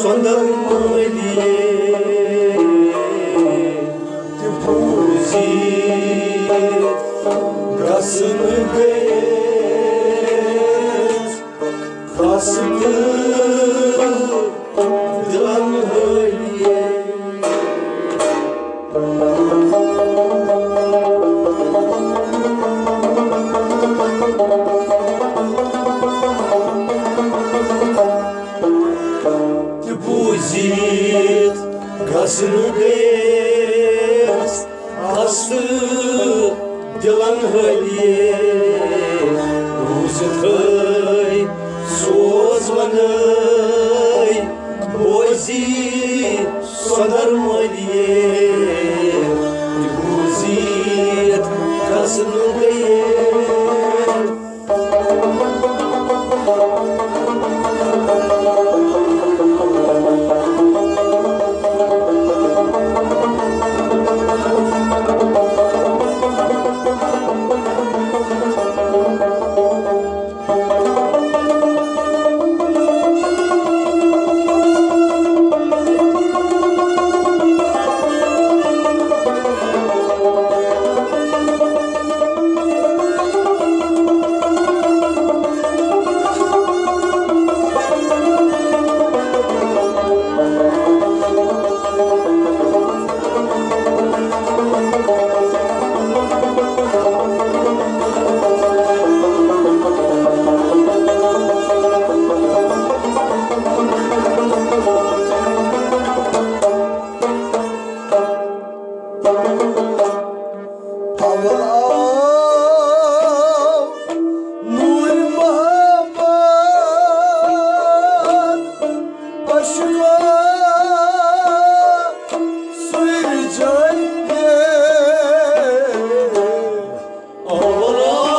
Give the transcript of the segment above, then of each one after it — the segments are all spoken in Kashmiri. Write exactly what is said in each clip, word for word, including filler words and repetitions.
سۄندر مٲلِیے تہِ بوٗزِتھ گژھن گٔیَس خستہٕ دِلن حٲلیے۔ تہِ بوٗزِتھ گژھن گٔیَس خستہٕ دِلن حٲلیے۔ بوٗزِتھٕے سوز وَنَے بوزِ سۄندر مٲلِیے۔ تہِ بوٗزِتھ گژھن گٔیَس اول آو نور محمد اشکو سُے جان۔ اول آو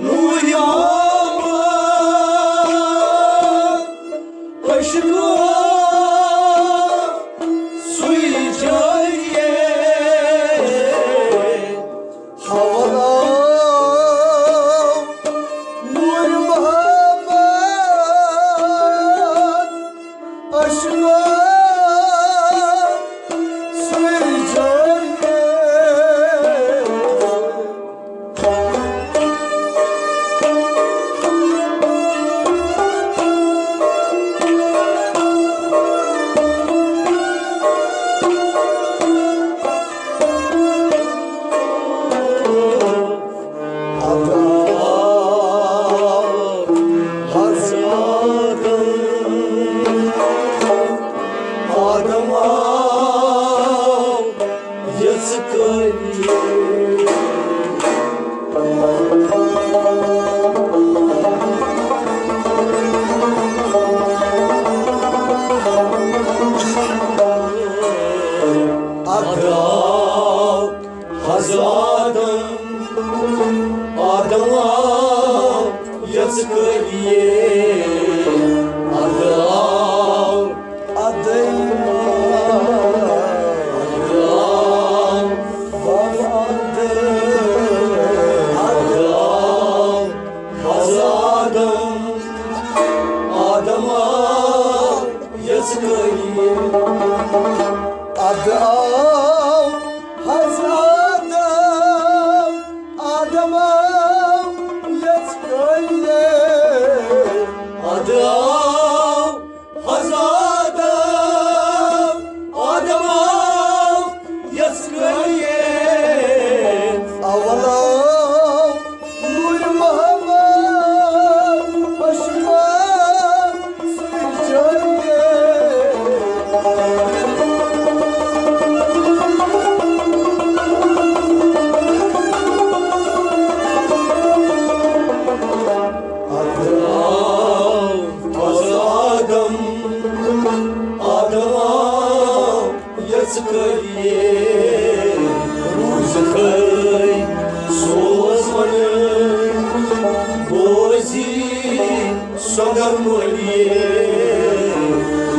نور محمد اشکو سُے جان۔ اول آو نور محمد اشکو سُے جان۔ ادا حض آدم، آدم آو یژ کٲری۔ ادا حض آدم، آدم آو یژ کٲری۔ ادا آو ادے، ادا آو بابا ادے۔ ادا آو حض آدم، آدم آو یژ کٲری۔ ادٕ آو حض آدم، آدم آو یژ کٲلۍ۔ ادٕ آو حض آدم، آدم آو یژ کٲلۍ۔ اول آو نور محمد اشکو سُے جان۔ ادٕ آو حض آدم، آدم آو یژ کٲلۍ۔ روٗزِتھٕے سوز وَنٕے بوزِ سۄندر مٲلِیے۔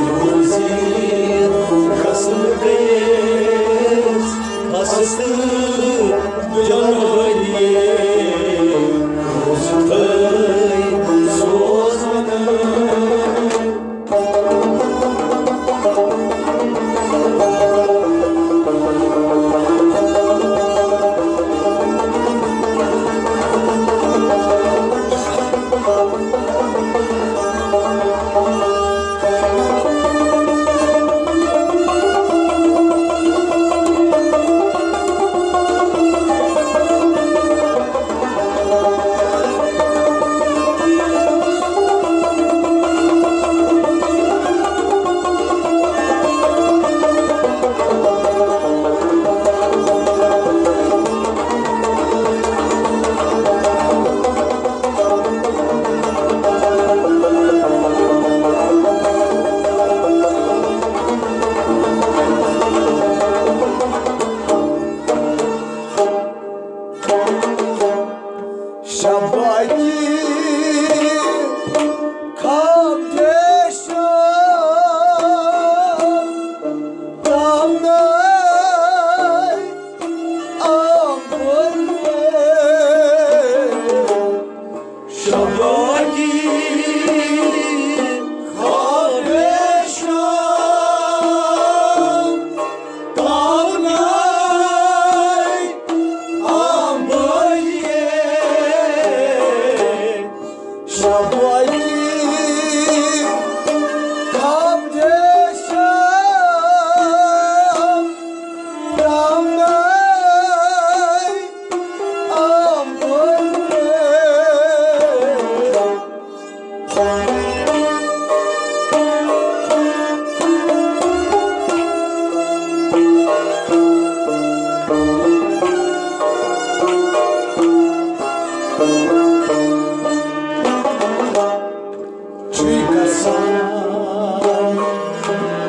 بوزِ قسم گٔیَس ہستہٕ جان وٲلِیے۔ روٗزِتھٕے سوز وَنٕے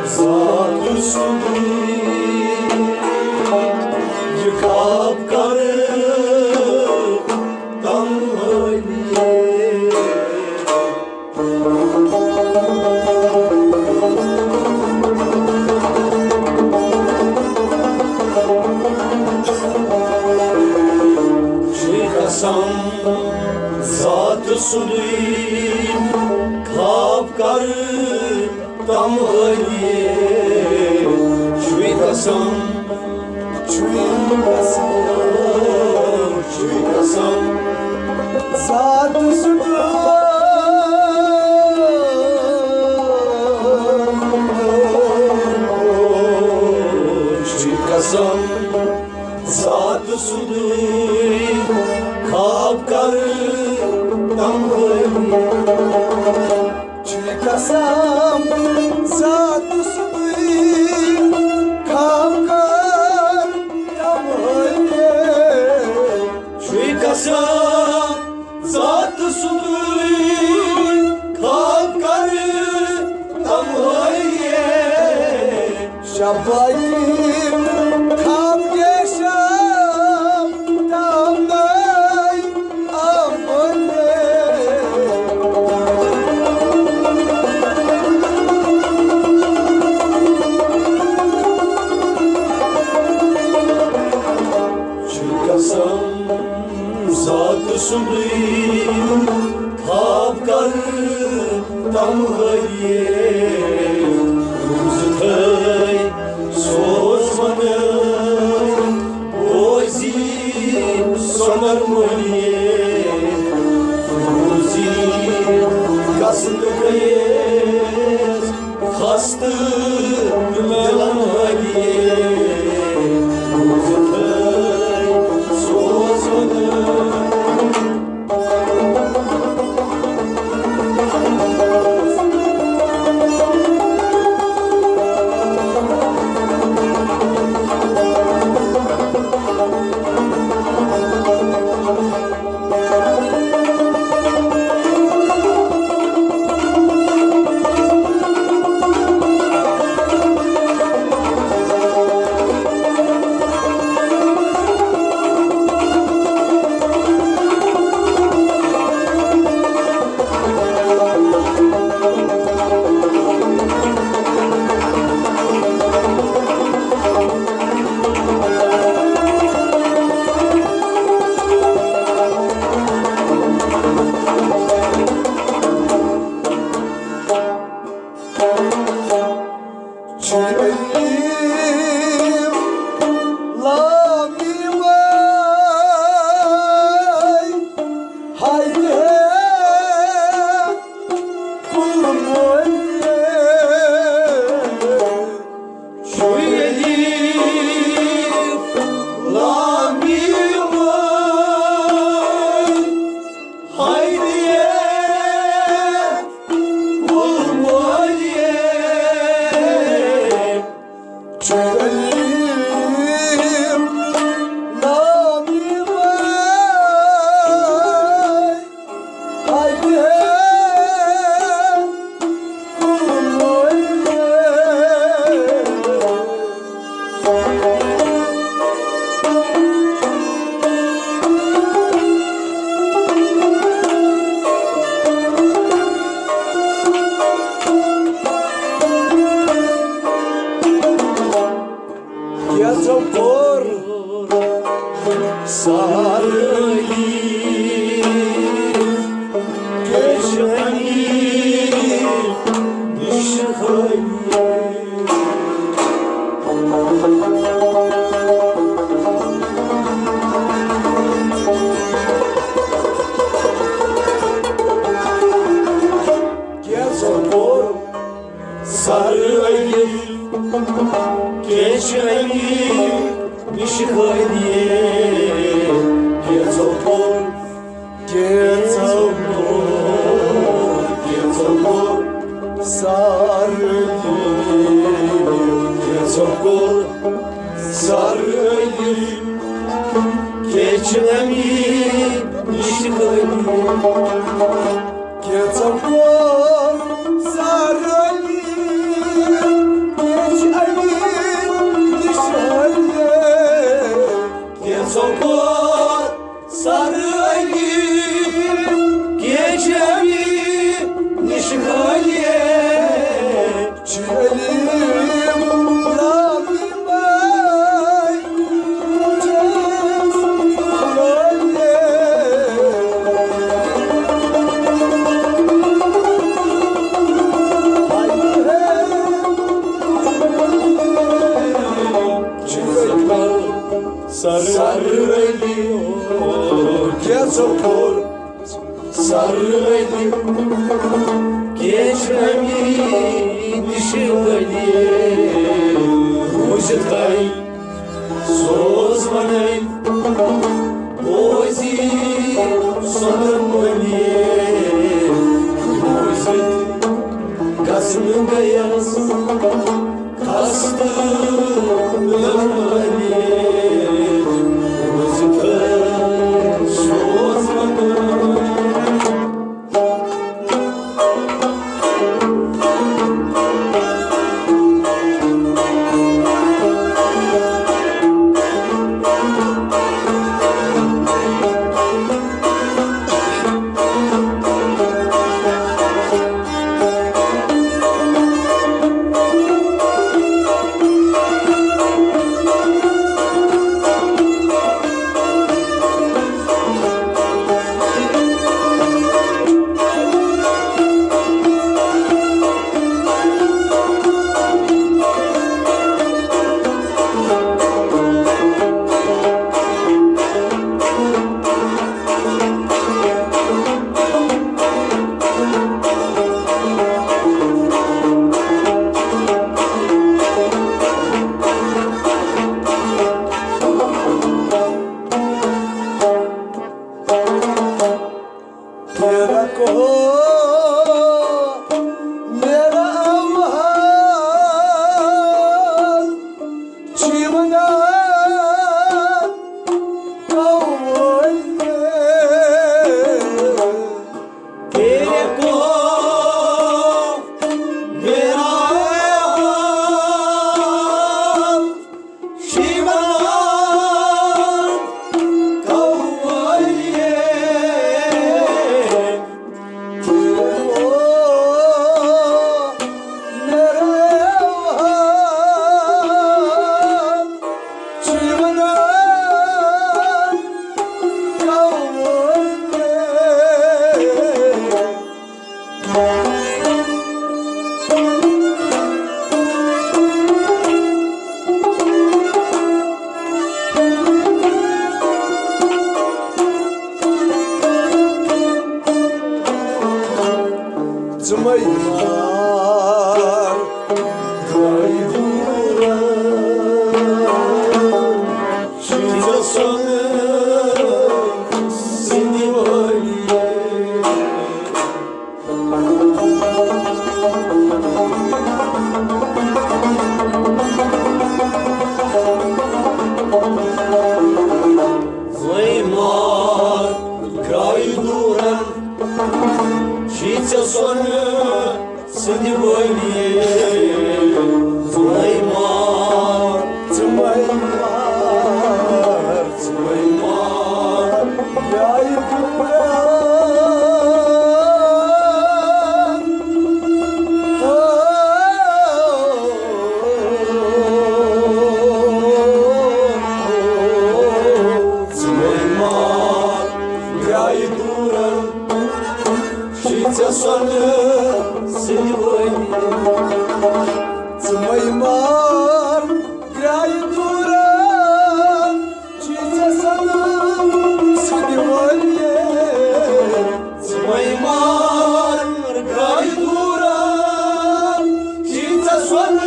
ذات سُنٛدُے یہِ خواب کرٕ تمہٲری۔ چھُے قسم ذات سُنٛدُے خواب کرٕ تمہٲری۔ چھُے قسم، چھُے قسم، چھُے قسم ذات سُنٛدُے۔ چھُے قسم ذات سُنٛدُے خواب کرٕ تمہٲری۔ چھُے قسم ذات سُنٛدُے خواب کرٕ تمہٲری۔ چھُے قسم ذات سُنٛدُے خواب کرٕ تمہٲری۔ شباکی خواب کے شام تام نئی آمدے۔ چھُے قسم ذات سُنٛدُے خواب کرٕ تمہٲری۔ روٗزِتھٕے سوز وَنَے بوزی سۄنَر مٔلی۔ روٗزی قسم گٔیَس خستہٕ دِلَن ہٲوِتھ، بوٗزِتھ سوز وَنان۔ کینٛژو کوٚر سارٲیی کیش انی نِش خٲلی۔ کینٛژو کوٚر سر علی، کیش علی، نِش خٲلی۔ کینٛژو کوٚر، کینٛژو کوٚر، کینٛژو کوٚر سر علی، کینٛژو کوٚر سر علی، کیش علی، نِش خٲلی۔ کینٛژو کوٚر نِش ؤلِتھ روٗزِتھ گٔے سوز وَنَے بوزی سۄنَن ؤلِتھ روٗزِتھ گژھنہٕ گٔیَس خستہٕ دِلَن ؤلِتھ روٗزِتھ گٔے سوز وَنَے۔ تیرا کہو میرا اوہان چی ونان کوئی۔ تیرے کو میرا اوہان شیوان کوئی۔ ژٕ مَے مار، گاے دوٗر، شیٖنہٕ سۄنہٕ سٕنٛدِ وٲلی۔ زٲے مار، گاے دوٗر، شیٖنہٕ سۄنہٕ سٕنٛدِ وٲلی۔ ژٕ مَے مار، ژٕ مَے مار، ژٕ مَے مار، گاے دوٗر۔ ژٕ مَے مار، گاے دوٗر۔ شیٖنہٕ سۄنہٕ سٕنٛدِ وٲلی۔ ژٕ مَے مار، گاے دوٗر۔ شیٖنہٕ سۄنہٕ سٕنٛدِ وٲلی۔ ژٕ مَے مار، گاے دوٗر۔ شیٖنہٕ سۄنہٕ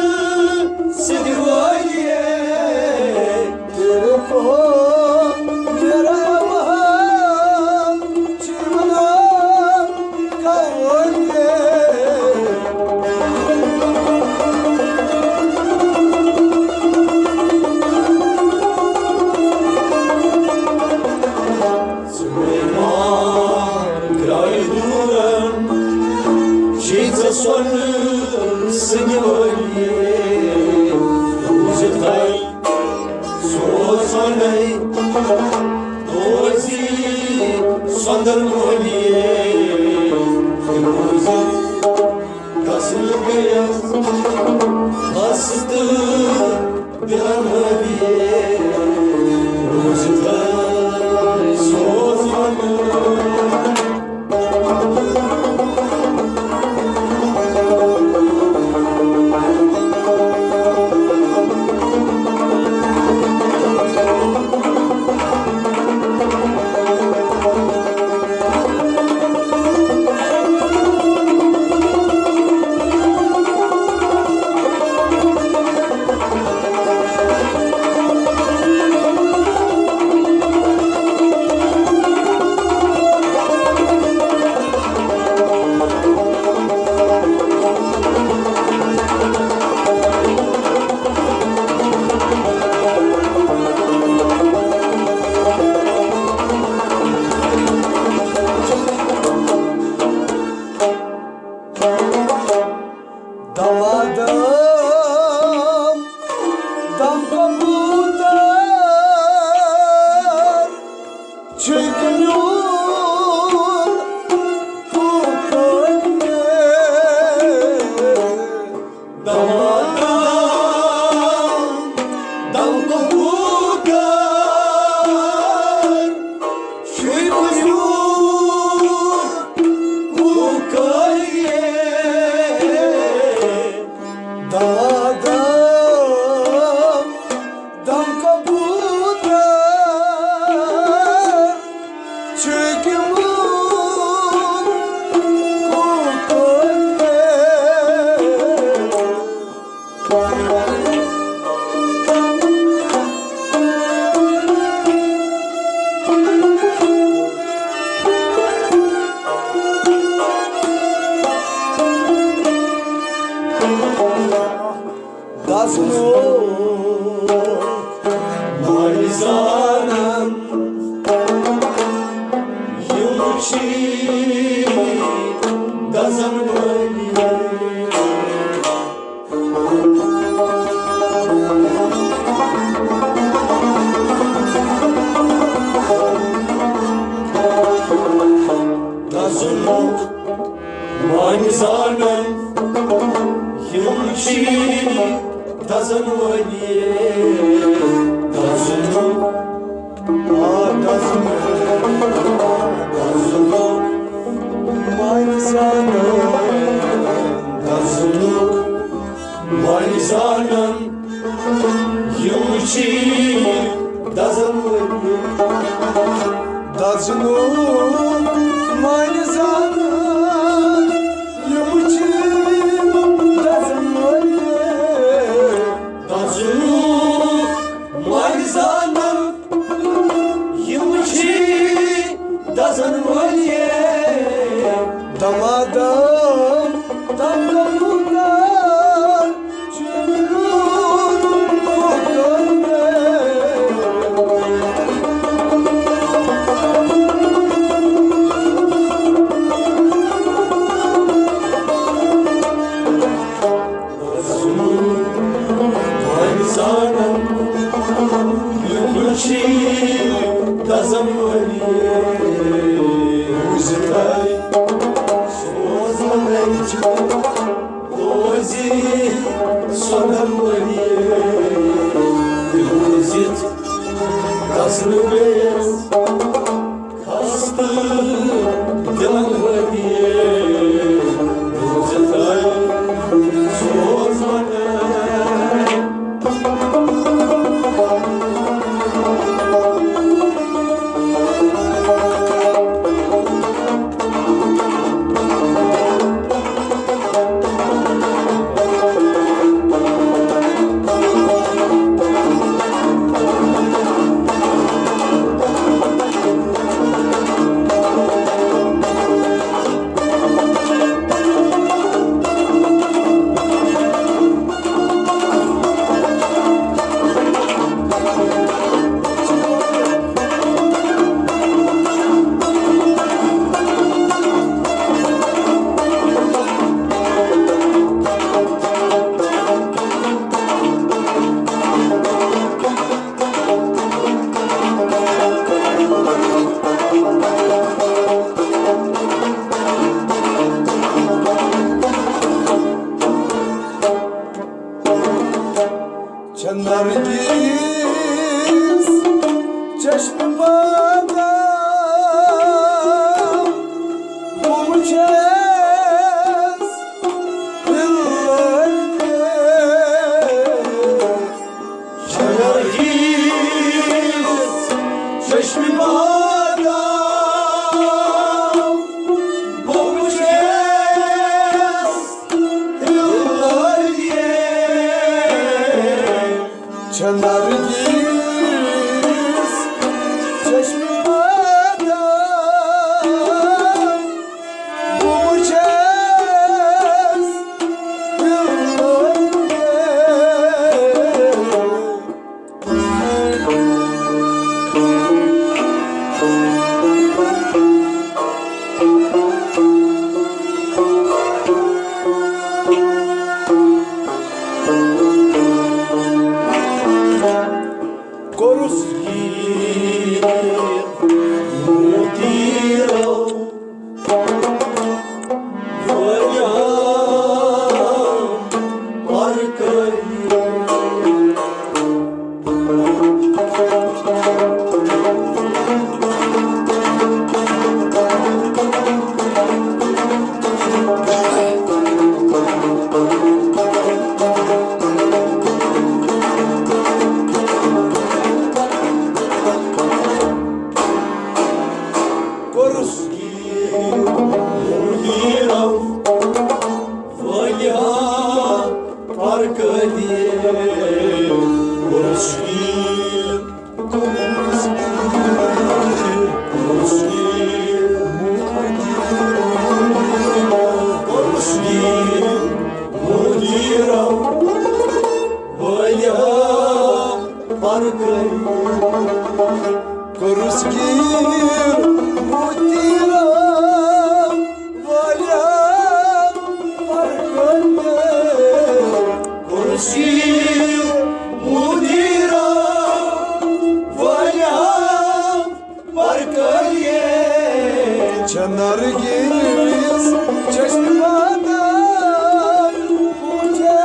سٕنٛدِ وٲلی۔ تیرے کو میرا اوہان چی ونان کوئی۔ ژٕ مَے مار، گاے دوٗر، شیٖنہٕ سۄنہٕ سٕنٛدِ وٲلی۔ روٗزِتھ گٔے سوز وَنَے بوزی سۄنٛدَن وٲلی۔ تِم روٗزِتھ گژھنہٕ گٔیَس خستہٕ دِلَن وٲلی۔ روٗزِتھ گٔے سوز وَنَے۔ اصلُک مٲلۍ زانن، یِم چھِ دزن وٲلۍ۔ دزنُک مٲلۍ زانن، یِم چھِ دزن وٲلۍ۔ دزنُک، آ، دزنُک، دزنُک مٲلۍ زانن، دزنُک مٲلۍ زانن، یِم چھِ دزن وٲلۍ۔ دزنُک مٲلۍ زانن، یِم چھِ دزن وٲلۍ۔ دزنُک مٲلۍ زانن، یِم چھِ دزن وٲلۍ۔ دمادم، دم دم کوٗتاہ چھُ میون کوکر۔ وۄنۍ زانن لُکھ چھِ دزن وٲلۍ۔ روٗزِتھ آے سوز مگر چھِ روزِ سۄدن وٲلۍ۔ روٗزِتھ گژھنہٕ بیٚیِس خستہٕ دِلن وٲتی روٗزِتھ آے سوز مگر۔ چھےٚ نرگس چشمہٕ بادام، بہٕ وٕچھس بِلٲلۍ۔ چھےٚ نرگس چشمہٕ بادام، بہٕ وٕچھس بِلٲلۍ۔ چھےٚ نرگس چشمہٕ بادام، بہٕ وٕچھس بِلٲلۍ۔ کوٚرُس گیٖر موتیٖرو واریاہ پرکٲری۔ کوٚرُس گیٖر موتیٖرو واریاہ پرکٲری۔ کوٚرُس گیٖر، کوٚرُس گیٖر، کوٚرُس گیٖر موتیٖرو، کوٚرُس گیٖر موتیٖرو۔ کوٚرُس گیٖر مُدیٖرا والیٛا پرکٔلۍ۔ کوٚرُس گیٖر مُدیٖرا والیٛا پرکٔلۍ۔ چھےٚ نرگِس چشمہ دار پوٗجے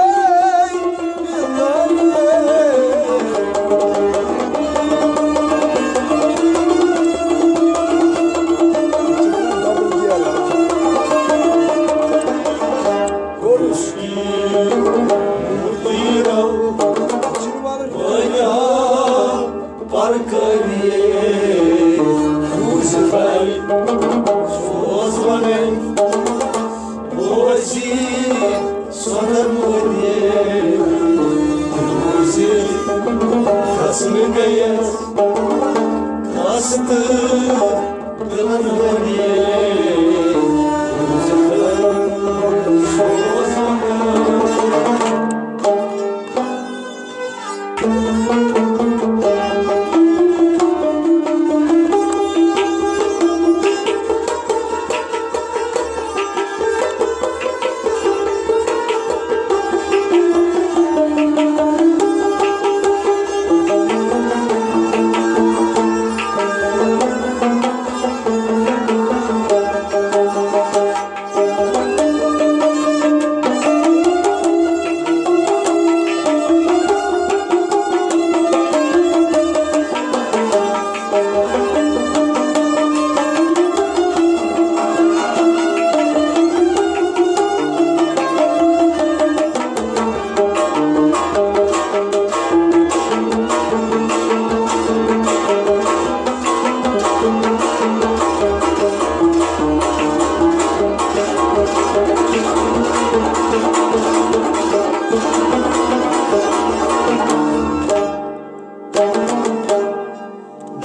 پرکٔلۍ روٗزۍ بھرۍ سوز وَنٕنۍ۔ بوزی سۄنَر مٔدے، بوزی کھسنہٕ گٔیَس کھس تہٕ دِلَن ؤنی۔ بوزی سۄنَر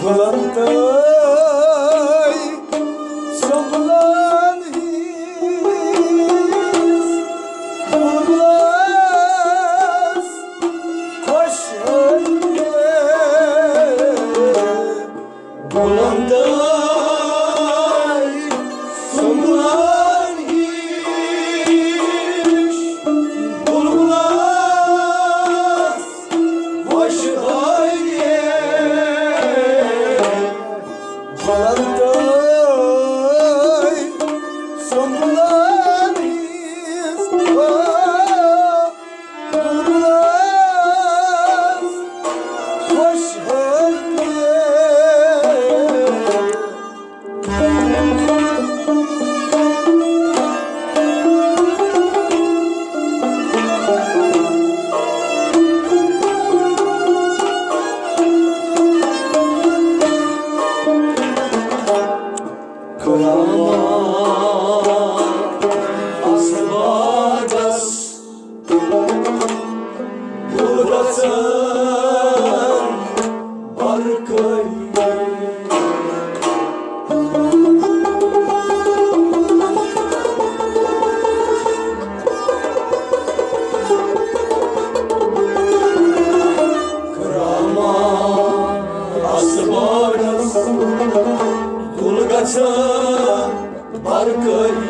بلند سنبھلان ہی بلبلس خوش بلند سنبھلان ہی بلبلس وش آیے بلند سنبھلان ہی بلبلس وش آیے۔ کرامات آسہٕ باغس گُل گژھان برکٔلۍ۔ کرامات آسہٕ باغس گُل گژھان برکٔلۍ۔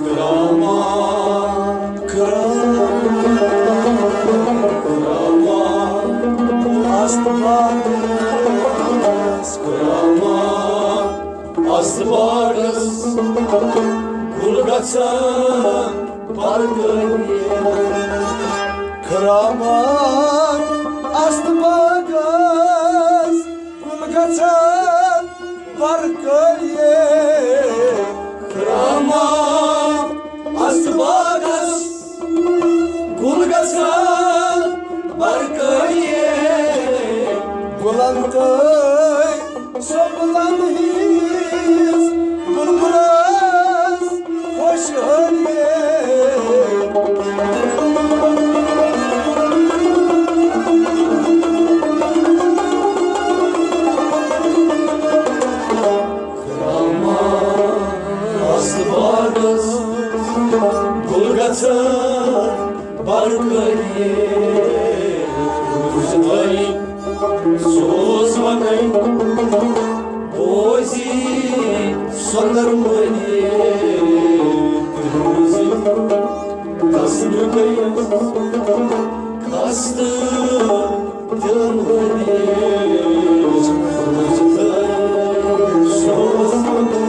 کرامات، کرامات، کرامات آسہٕ باغس، کرامات آسہٕ باغس گُل گژھان برکٔلۍ۔ کرامات آسہٕ باغس گُل گژھان برکٔلۍ۔ کرامات آسہٕ باغس گُل گژھان برکٔلۍ۔ گُلن تہٕ سۄمبلن ہٕنٛز بُلبُلس خوشحٲلی۔ کرامات آسہٕ باغس گُل گژھان برکٔلۍ۔ سوز وَنَے بوزی سۄندر مٲنی تہِ روزی۔ کس نہٕ گٔیَس خستہٕ دِلن ہٕنٛدِس روزتھٕے سوز وَنَے۔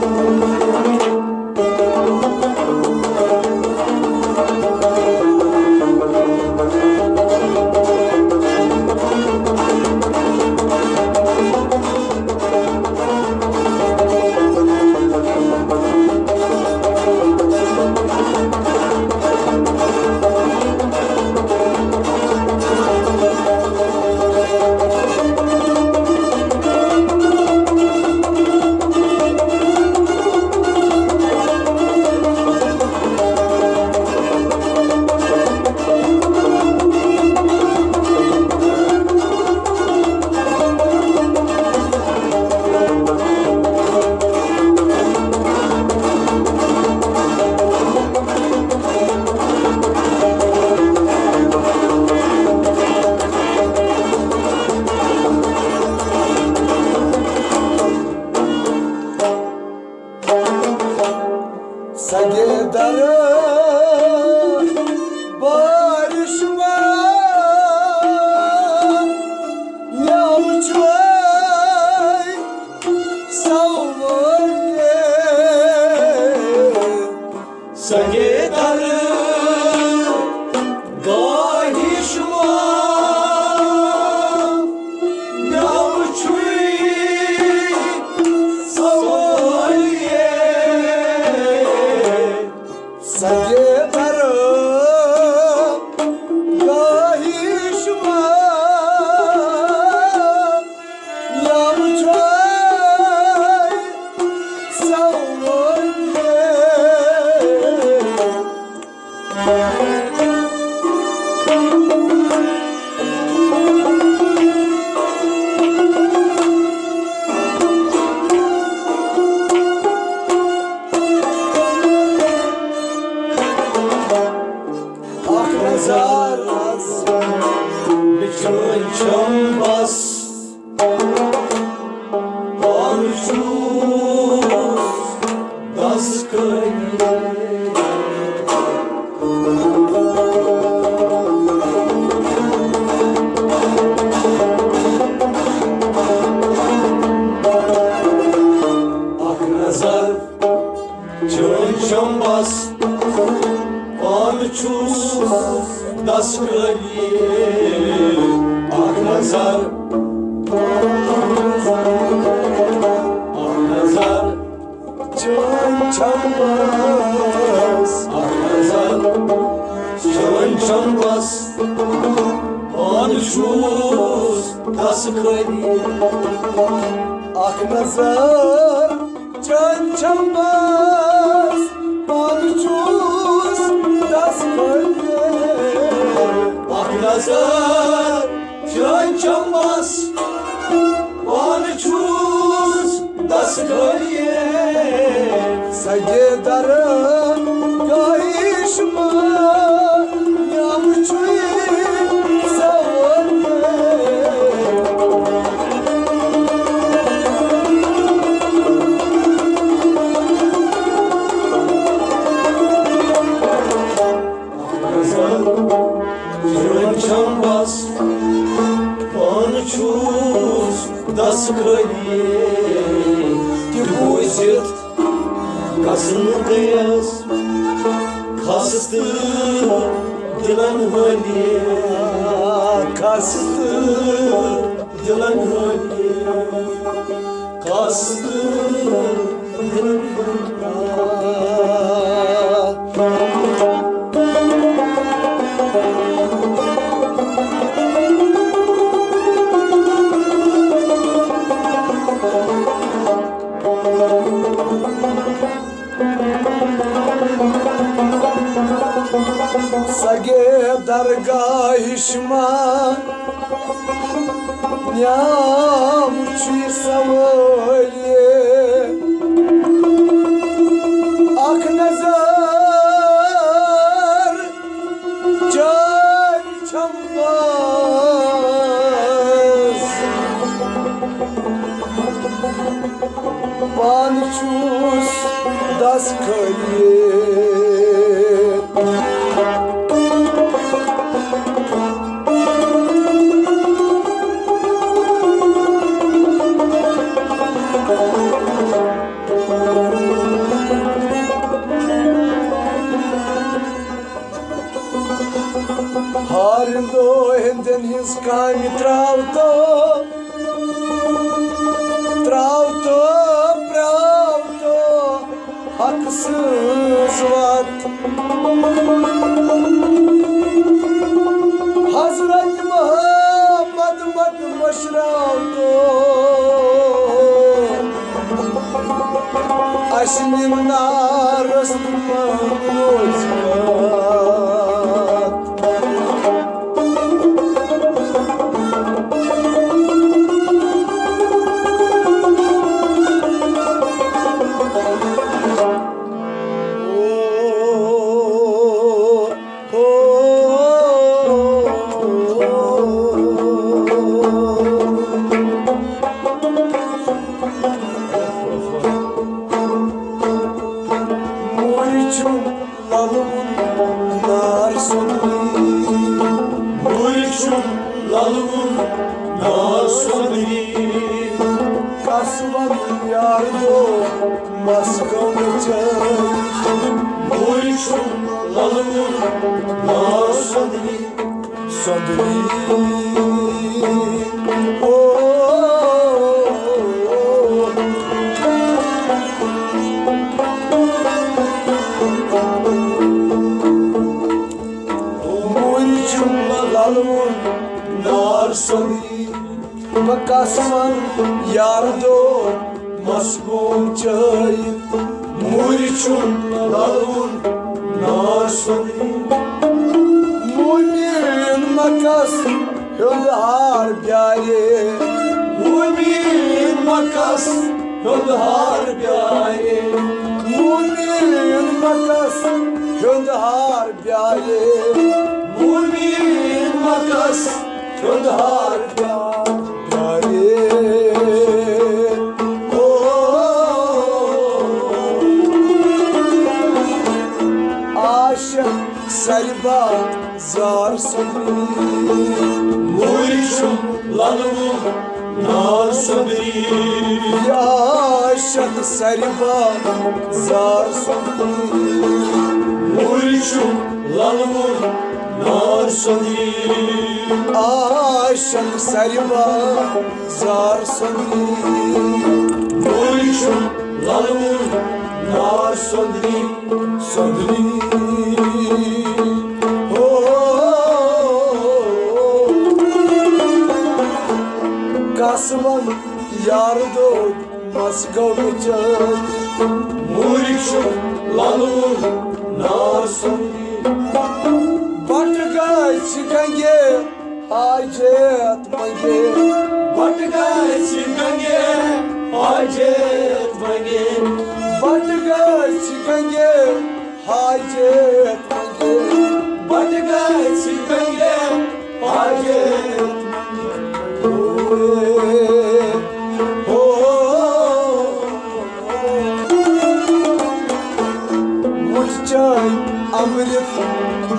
سگے در بارش ما یاو چوے سوے۔ سگے در گاہی شما یاو چوے سوے۔ سگے در گاہی شما یاو چوے سوے۔ اکھ نظر وٕچھُن چھم بس، پانہٕ چھُس دس کٔرِتھ۔ اکھ نظر چٲنۍ چھم بس، پانہٕ چھُس دس کٔرِتھ۔ اکھ نظر، اکھ نظر چٲنۍ چھم بس، اکھ نظر چٲنۍ چھم بس، پانہٕ چھُس دس کٔرِتھ۔ اکھ نظر چٲنۍ چھم بس، پانہٕ چھُس دس کٔرِتھ۔ اکھ نظر چٲنۍ چھم بس، پانہٕ چھُس دس کٔرِتھ۔ سگے در گاہی شما یاو چوے سوے۔ چٲنۍ چھم بس، پانہٕ چھُس دس کٔرِتھ۔ تہِ بوٗزِتھ کس نہٕ گٔیَس خستہٕ دِلن ہٕنٛدِ، خستہٕ دِلن ہٕنٛدِ، خستہٕ دِلن ہٕنٛدِ۔ سگے درگاہش ما نیام چی سوٲلی۔ اکھ نظر چٲنۍ چھم بس۔ آرندو ہندن ہنز کامہِ تراو تو، تراو تو، پراو تو حق سٕنز وتھ۔ حضرت محمد مت مشراو تو، اسہِ نِمنارس تہٕ منگوس کتھ۔ مورِ چھُم للوُن نار سوٚدُے۔ مورِ چھُم للوُن نار سوٚدُے۔ کس ون یار دو مس گوٚو مےٚ چٲنۍ۔ مورِ چھُم للوُن نار سوٚدُے۔ سوٚدُے۔ او۔ مورِ چھُم للوُن نار سوٚدُے۔ بہٕ کس ون یار دو مس گوٚو چٲنۍ۔ مورِ چھُم للوُن نار سوٚدُے۔ مومِن مکس ہیوٚنٛد ہار پیارے۔ مومِن مکس ہیوٚنٛد ہار پیارے۔ مومِن مکس ہیوٚنٛد ہار پیارے۔ مومِن مکس ہیوٚنٛد ہار پیارے۔ او۔ عاشق سرِ بازار سوٚدُے۔ مورِ چھُم للوُن نار سوٚدُے۔ عاشق سرِ بازار سوٚدُے۔ مورِ چھُم للوُن نار سوٚدُے۔ عاشق سرِ بازار سوٚدُے۔ مورِ چھُم للوُن نار سوٚدُے۔ سوٚدُے۔ ہو۔ کس ون یار دود مس گوٚو مےٚ چٲنۍ۔ مورِ چھُم للوُن نار سوٚدُے۔ بٹ گژھِ گنگے حاجت منگے۔ بٹ گژھِ گنگے حاجت منگے۔ بٹ گژھِ گنگے حاجت منگے۔ بٹ گژھِ گنگے حاجت منگے۔ ہو۔ وُچھ چٲنۍ امرت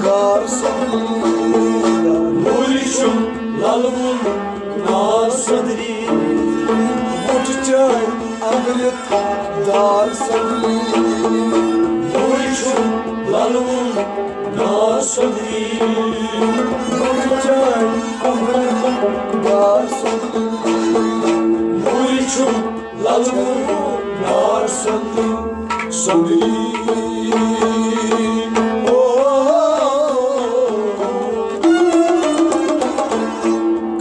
گار سوٚدُے۔ مورِ چھُم للوُن نار سوٚدُے۔ وُچھ چٲنۍ امرت دار سوٚدُے۔ مورِ چھُم للوُن نار سوٚدُے۔ وُچھ چٲنۍ امرت دار سوٚدُے۔ مورِ چھُم للوُن نار سوٚدُے۔ سوٚدُے۔ او۔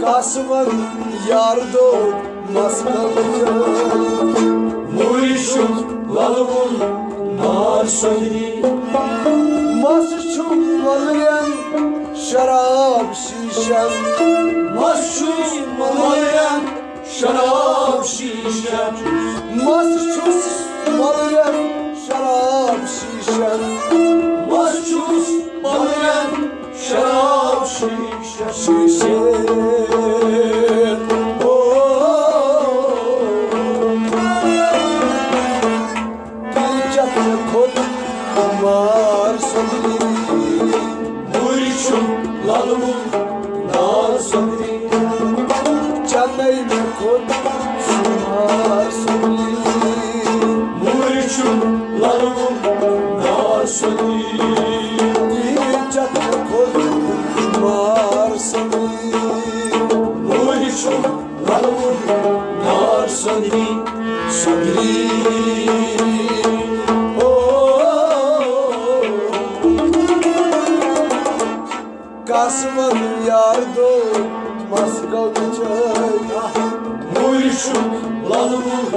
کس ون یار دود مس گوٚو مےٚ چٲنۍ۔ مورِ چھُم للوُن نار سوٚدُے۔ مس چھُم وۄلرٮ۪ن شراب شیٖشن۔ مس چھُم وۄلرٮ۪ن شراب شیٖشن۔ مس چھُس وۄلرٮ۪ن شراب شیٖشن۔ مس چھُس وۄلرٮ۪ن شراب شیٖشن۔ شیٖشن۔ او۔ تُل چتھ کھوٚت مار سوٚدُے۔ مورِ چھُم للوُن نار سوٚدُے۔ چنے مےٚ کھوٚت مار سوٚدُے۔ مورِ چھُم للوُن نار سوٚدُے۔ تُل چتھ کھوٚت مار کس ون یار دو مس گل چٲوِتھ، موٗرۍ چھُ للہٕ وُن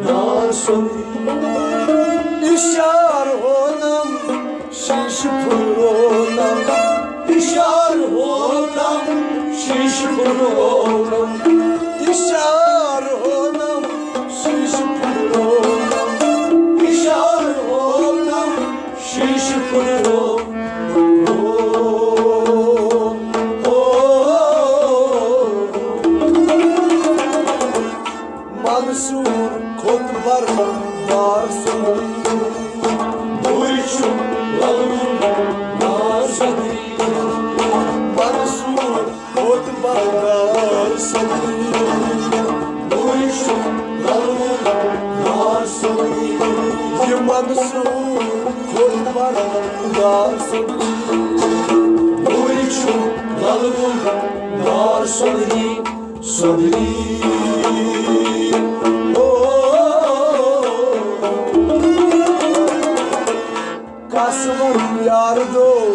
نار سوٚمبرِ۔ اِشار ہونم شیٖشہٕ پھُلونم، اِشار ہونم شیٖشہٕ پھُلونم، اِشار ہونم شیٖشہٕ پھُلونم، اِشار ہونم شیٖشہٕ پھُلونم۔ منصور کھوٚت بردار سوٚمبرِ، موٗرۍ چھُ للہٕ وُن نار سوٚمبرِ۔ منصور کھوٚت بردار سوٚمبرِ، موٗرۍ چھُ للہٕ وُن نار سوٚمبرِ۔ یہِ منصور کھوٚت بردار سوٚمبرِ، موٗرۍ چھُ للہٕ وُن نار سوٚمبرِ۔ سوٚمبرِ۔ او، کس ون یار دو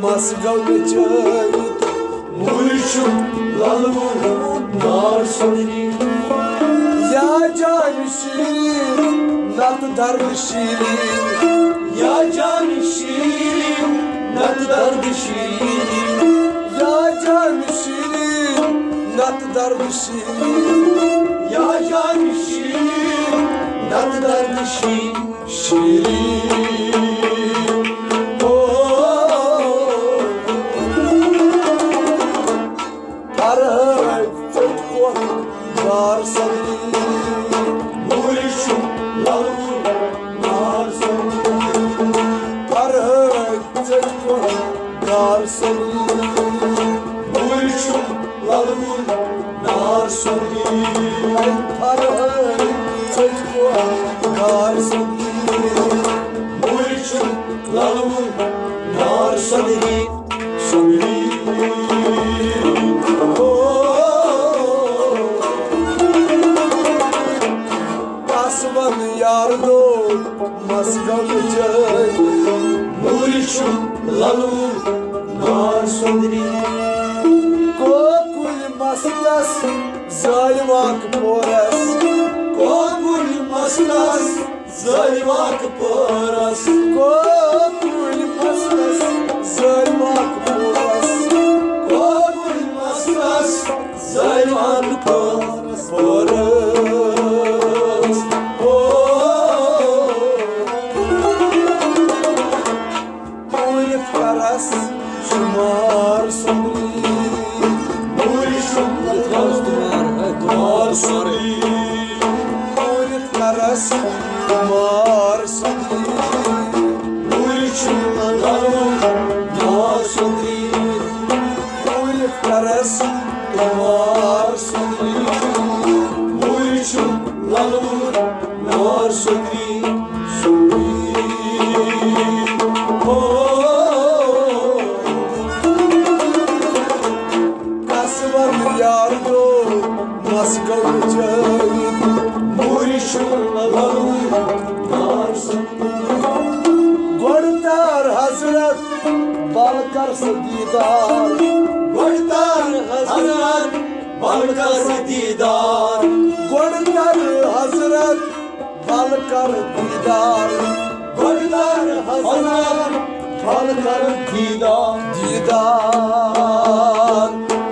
مس گل چٲوِتھ، موٗرۍ چھُ للہٕ وُن نار سوٚمبرِ۔ یا جان شیرین نت درد شیرین، یا جان شیرین نت درد شیرین، یا جان شیرین نت درد شیرین، یا جان شیرین نت درد شیرین، شیرین۔ او، فرہاد ژٔٹۍ کۄٹھ نار سوٚمبرِ، موٗرۍ چھُ للہٕ وُن نار سوٚمبرِ۔ فرہاد ژٔٹۍ کۄٹھ نار سوٚمبرِ، موٗرۍ چھُ للہٕ وُن نار سوٚمبرِ۔ فرہاد ژٔٹۍ کۄٹھ نار سوٚمبرِ، موٗرۍ چھُ للہٕ وُن نار سوٚمبرِ۔ سوٚمبرِ۔ او، کس ون یار دو مس گل چٲوِتھ، موٗرۍ چھُ للہٕ وُن نار سوٚمبرِ۔ کوکُل مستس زٲلۍ واکہٕ پورس، کوکُل مستس زٲلۍ واکہٕ پورس، کوکُل مستس زٲلۍ واکہٕ پورس، کوکُل مستس زٲلۍ واکہٕ پورس، پورس۔ او، پوٗرِتھ کرس شُمار سوٚمبرِ، موٗرۍ چھُ للہٕ وُن نار سوٚمبرِ۔ پوٗرِتھ کرس شُمار سوٚمبرِ، موٗرۍ چھُ للہٕ وُن نار سوٚمبرِ۔ پوٗرِتھ کرس شُمار سوٚمبرِ، موٗرۍ چھُ للہٕ وُن نار سوٚمبرِ۔ سوٚمبرِ۔ او، کس ون یار دو مس گل چٲوِتھ، موٗرۍ چھُ للہٕ وُن نار سوٚمبرِ۔ گۄڈٕ تار حضرت بل کر سا دیٖدار، گۄڈٕ تار حضرت بل کر سا دیٖدار، گۄڈٕ تار حضرت بل کر دیٖدار، گۄڈٕ کر حضرت بل کر دیٖدار، دیٖدار۔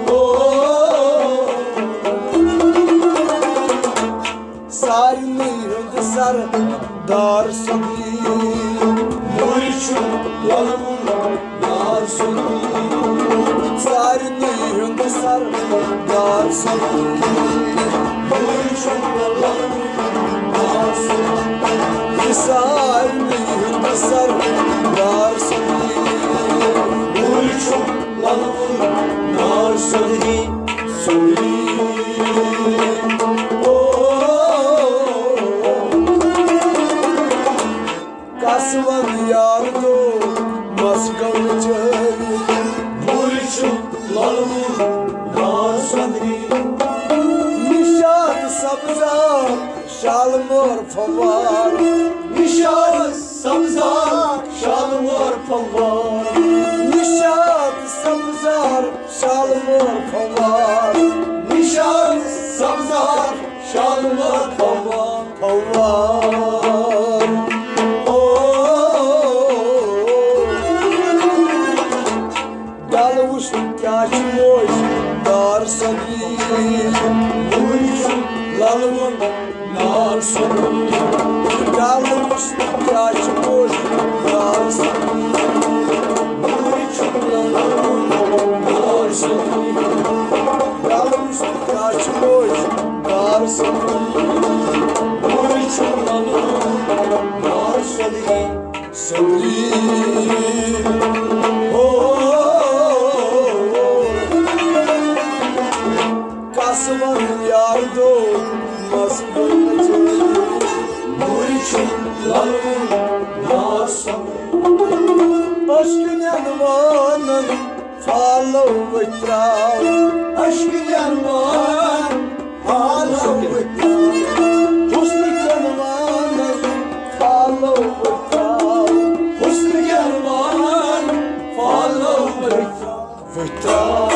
او، سارنٕے ہُنٛد سردار سوٚمبرِ، موٗرۍ چھُ للہٕ وُن نار سوٚمبرِ۔ سارنٕے ہُنٛد سردار سوٚمبرِ، موٗرۍ چھُ للہٕ وُن نار سوٚمبرِ۔ سارنٕے ہُنٛد سردار سوٚمبرِ، موٗرۍ چھُ للہٕ وُن نار سوٚمبرِ۔ سوٚمبرِ۔ او، کس ون یار دو مس گل چٲوِتھ، موٗرۍ چھُ للہٕ وُن نار سوٚمبرِ۔ نِشاط سبزار شالمور پھموار، نِشاط سبزار شالمور پھموار، نِشاط سبزار فوار، نشان سبزار، شالمار فوار، فوار۔ او، ڈل وُچھ کیٛاہ چھِ موج دار صدری، وُچھ لل وُن نار صدری۔ ڈل وُچھ کیٛاہ چھِ موج دار صدری، وُچھ لل وُن نار صدری۔ ڈل وُچھ کیٛاہ چھِ موج دار صدری، وُچھ لل وُن نار صدری۔ صدری۔ ہو، کس ون یار دو مس بن۔ نوری چھُ للوُن نار صدری۔ اشکنین وانن فالو وتراو۔ اشکنین وان فالو وتراو۔ حسن کین وانن فالو وتراو۔ حسن کین وان فالو وتراو۔ وتراو۔